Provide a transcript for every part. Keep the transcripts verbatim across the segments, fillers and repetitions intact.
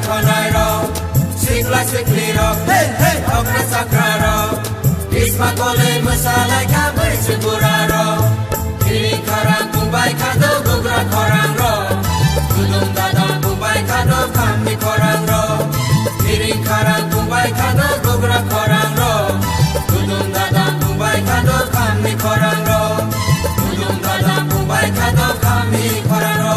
Khonai rok, sikla sikli rok, hey, hey, okra chakra rok. Bisma koloi mwsa lai kha bwrwi se bura rok. Kiring kharang bung bai kha do bugra khorang rok. Gudum dadam bung bai kha do khamni khorang rok. Kiring kharang bung bai kha do bugra khorang rok. Gudum dadam bung bai kha do khamni khorang rok. Gudum dadam bung bai kha do khamni khorang rok.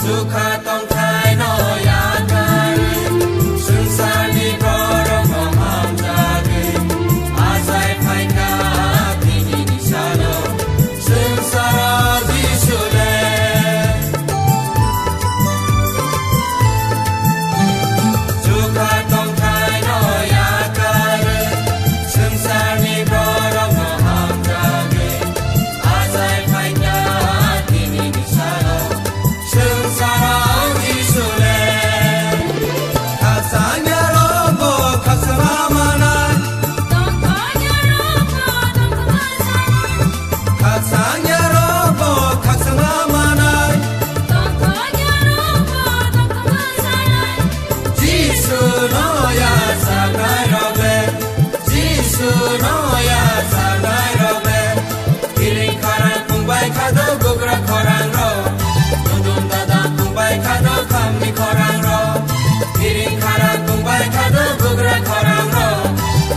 Chukha tongthai no yakarwi, swngcharni borok no hamjagwi, achai phaikha tini ni salo, swngcharo Jisu le. Chukha tongthai no yakarwi, swngcharni borok no hamjagwi, achai phaikha tini ni salo, swngcharo Jisu le. Khakchangya rok bo khakchangma manai. Khakchangya rok bo khakchangma manai. Jisu no yachaknai rok le. Jisu no yachaknai rok le. Kiring kharang bung bai kha do bugra khorang rok. Dudum dadam bung bai kha do khamni khorang rok. Kiring kharang bung bai kha do bugra khorang rok.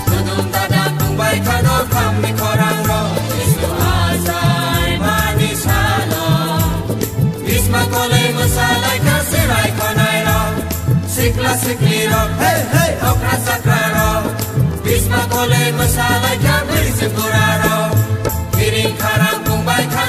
Dudum dadam bung bai kha do khamni khorang rok. Jisu achai mani salo. Bisma koloi mwsa lai kha sirai khonai rok. Sikla sikli rok, hey, hey, okra chakra rok. Bisma koloi mwsa lai kha bwrwi se bura rok. Kiring kharang bung bai kha